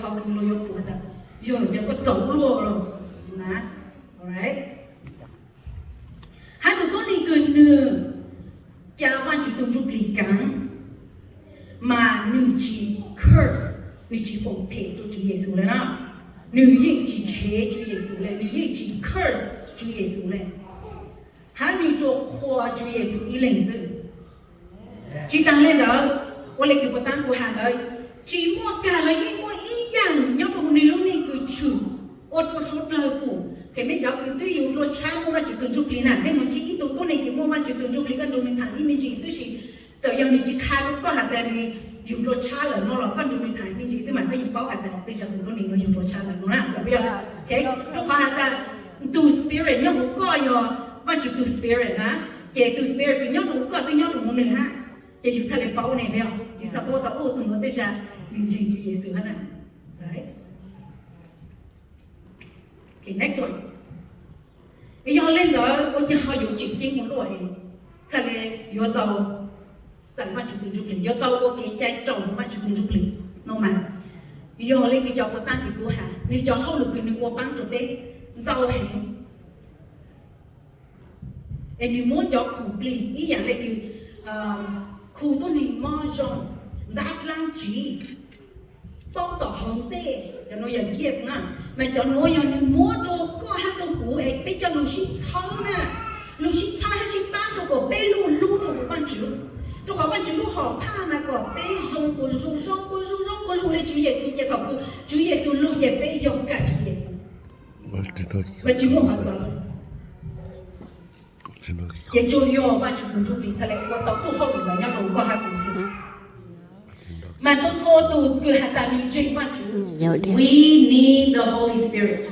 qhov kws luag yuav pum tas yog cov koj txaus luaj los na. Hab tus tuab neeg kws nwg ca Vaajtswv tug ntsuj plig kaav, mas nwg tsi curse, nwg tsi foom phem rua Tswv Yexus le na. Nwg yeej tsi tshev Tswv Yexus le, nwg yeej tsi curse Tswv Yexus le, hab nwg tsuas qhuas Tswv Yexus ib leeg xwb. Tsi taag le ntawd, ua le kws puas taab kuv has ntawd, tsi muaj kag los yeej muaj ib yaam nyob rua huv nwg lub neej kws tshwm ua rua suav dlawg pum. Kheev mej cov kws twb yug dlua tshab muaj Vaajtswv tug ntsuj plig na, mej moog ntsib ib tug tuab neeg kws muaj Vaajtswv tug ntsuj plig, koj nrug nwg thaam ib me ntsis xwb si, txawm yog nwg tsi qha rua koj has tas nwg yug dlua tshab lawm no los koj nrug nwg thaam ib me ntsis xwb mas koj yeej paub has tas tej zag tus tuab neeg no yug dlua tshab lawm no na, yog puas yog? Rua qhov has tas tug spirit nyob huv koj yog Vaajtswv tug spirit na, ces tug spirit kws nyob rua huv koj twb nyob rua huv nwg hab, ces yug txhaj le paub ne, yug txhaj paub tas ub tug nuav tej zag nwg ntseeg Tswv Yexus hab na. Next one. Yog le ntawd ua caag ho yuav tseem ceeb ua luaj es txhaj le yuav tau txais Vaajtswv tug ntsuj plig, yuav tau ua kev cai raus rua Vaajtswv tug ntsuj plig no mas? Yog le kws cov puas taab kws kuv has, nwg cov hauj lwm kws nwg ua paab rua peb ntau heev, es nwg muab cov khoom plig ib yaam le kws khu tuab neeg mob zoo, ntab dlaab tsiv, paub tom hauv ntej, cov nuav yog gifts na, mas cov nuav yog nwg muab rua koj hab rua kuv es peb coj lug sib txhawb na, lug sib txhawb hab sib paab rua kom peb lug lub rua huv Vaajtswv, rua qhov Vaajtswv lub hom phaj mas kom peb zoo kuas zoo, zoo kuas zoo, zoo kuas zoo le Tswv Yexus, ces thaum kws Tswv Yexus lug ces peb yog kag Tswv Yexus, mas tsi muaj qhov txawv. Ces tsuas yog Vaajtswv tug ntsuj plig txhaj le ua tau txuj hauj lwm ntawd nyob rua koj hab kuv xwb. Mas txhua txhua tug kws has tas nwg ntseeg Vaajtswv, we need the Holy Spirit.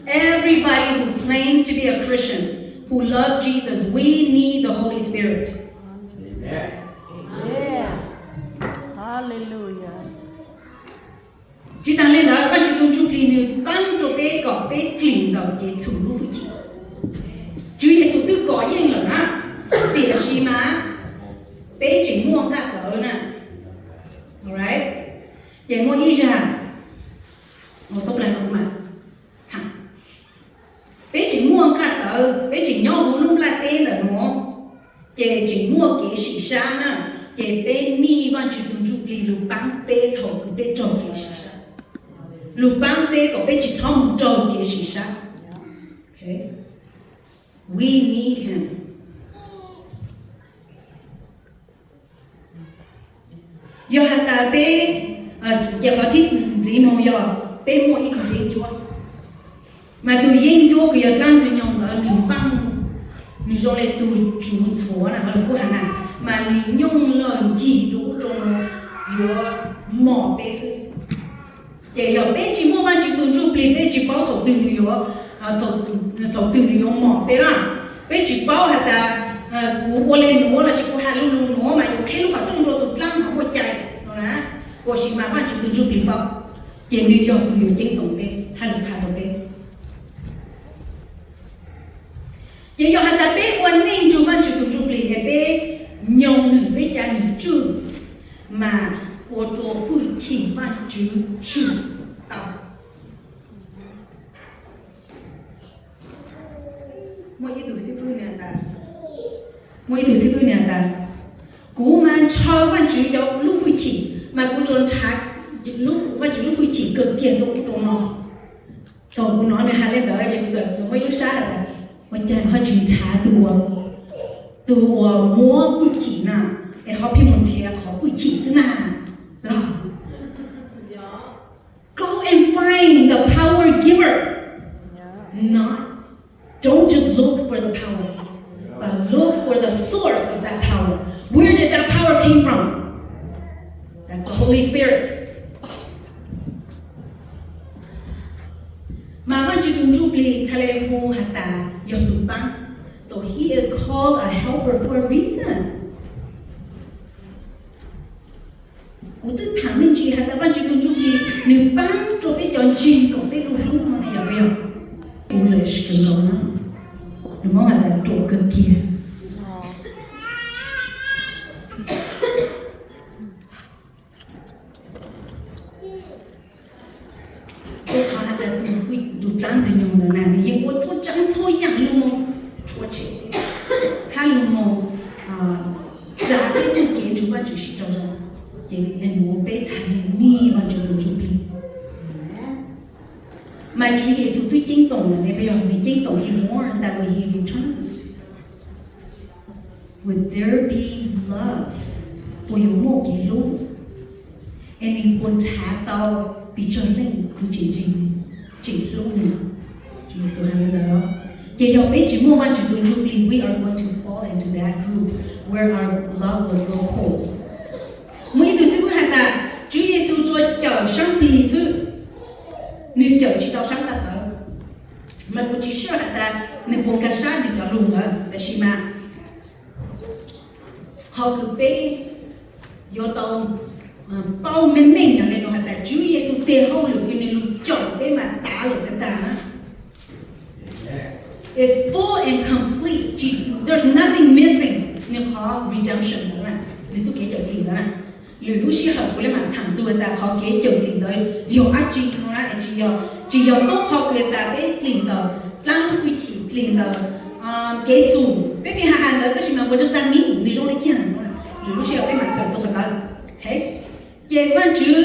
Everybody who claims to be a Christian, who loves Jesus, we need the Holy Spirit. Tsi taag le ntawd, Vaajtswv tug ntsuj plig nwg paab rua peb kom peb dlim ntawm kev txhum lub fwj chim. Tswv Yexus twb kov yeej lawm na, tiam sis mas peb tseem muaj nqaj tawv na. Ces muaj ib zag, peb tseem muaj nqaj tawv, peb tseem nyob huv lub nplaj teb ntawm nuav, ces tseem muaj kev sim sab na, ces peb nij Vaajtswv tug ntsuj plig lug paab peb thaum kws peb raug kev sim sab, lug paab peb kom peb tsi txhob moog raug kev sim sab. We need him. Yog has tas peb, ces qhov thib ntxiv moog yog peb muaj ib tug yeeb ncuab, mas tug yeeb ncuab kws yog dlaab ntxwg nyoog ntawd nwg npaaj, nwg zoo le tug tsuv ntxhuav na, lug kub has na, mas nwg nyooj lawm ncig rua ub rua no yuav mom peb xwb. Ces yog peb tsi muaj Vaajtswv tug ntsuj plig, peb tsi paub thaum twg nwg yuav, thaum twg nwg yuav mom peb na. Peb tsi paub has tas kuv ua le nuav lossis kuv has lu lug nuav mas yuav qheb lub qhov rooj rua tug dlaab hov muaj cai no na. Tab sis mas Vaajtswv tug ntsuj plig paub, ces nwg yog tug yuav ceeb toom peb hab lug qha rua peb. Ces yog has tas peb ua neej nrug Vaajtswv tug ntsuj plig es peb nyoog nwg, peb ca nwg tswj, mas ua rua fwj chim Vaajtswv tswj tau. Muaj ib tug xib fwb nws has tas, kuv mas ntshaw Vaajtswv cov lub fwj chim, mas kuv tsuas nrhav Vaajtswv lub fwj chim kawg kiag rua ub rua no. Thaum kuv nov nws has le ntawd, kuv txawm muaj ib lub sab has tas, ua cas ho tsi nrhav tug uas muab fwj chim na, es ho pheej mus nrhiav qhov fwj chim xwb na los? Go and find the power giver. Not, don't just look for the power, but look for the source of that power. Where did that power came from? That's the Holy Spirit. Mas Vaajtswv tug ntsuj plig txhaj le hu has tas yog tug paab. So he is called a helper for a reason. Kuv twb tham me ntsis has tas Vaajtswv tug ntsuj plig nwg paab rua peb cov ntseeg kom peb lub hlub no ne, yog puas yog? Kuv lawm sib kawg nkaus na, nws muab has tas ruam kawg kiag. tus dlaab Ntxwg Nyoog ntawd na, nws yeej ua txhua tsaab txhua yaam lug moog rhuav tshem hab lug moog txav peb txuj kev nrug Vaajtswv sib raug zoo, ces nws ua peb txhad le mej Vaajtswv tus Ntsuj Plig. Mas Tswv Yexus tub ceeb toom lawm ne, yog nws ceeb toom, he warned that when he returns, would there be love? Puas yuav muaj kev hlub? Es nws puas nrhav tau pes tsawg leej tug tseem ntseeg, tseem hlub nws? Ces yog peb tsis muaj Vaajtswv tus Ntsuj Plig, we are going to fall into that group where our love will grow cold. Muaj ib tug xib fwb has tas Tswv Yexus tsuas cawm saab plig xwb, nws cawm tsis tau saab tawv. Mas kuv tsis sure has tas nws puas nkag sab nws cov lug ntawd, tab sis mas qhov kws peb yuav tau paub meej meej yog le nuav has tas Tswv Yexus teg hauj lwm kws nws lug cawm peb mas tav lawm tag tag na. It's full and complete. There's nothing missing. Nws qhov redemption ntawd, nws txuj kev cawm dlim ntawd na, lwm lub sij hawm kuv le maam thaam txug tas qhov kev cawm dlim ntawd yog dlaab tsi no na. Tsis yog, tsis yog tub qhov kws tas peb dlim ntawm dlaab hwj chim, dlim ntawm kev txhum, peb pheej has has ntawd tab sis mas what does that mean? Nws zoo le caag no? Lwm lub sij hawm peb maam kawm txug qhov ntawd. Ces Vaajtswv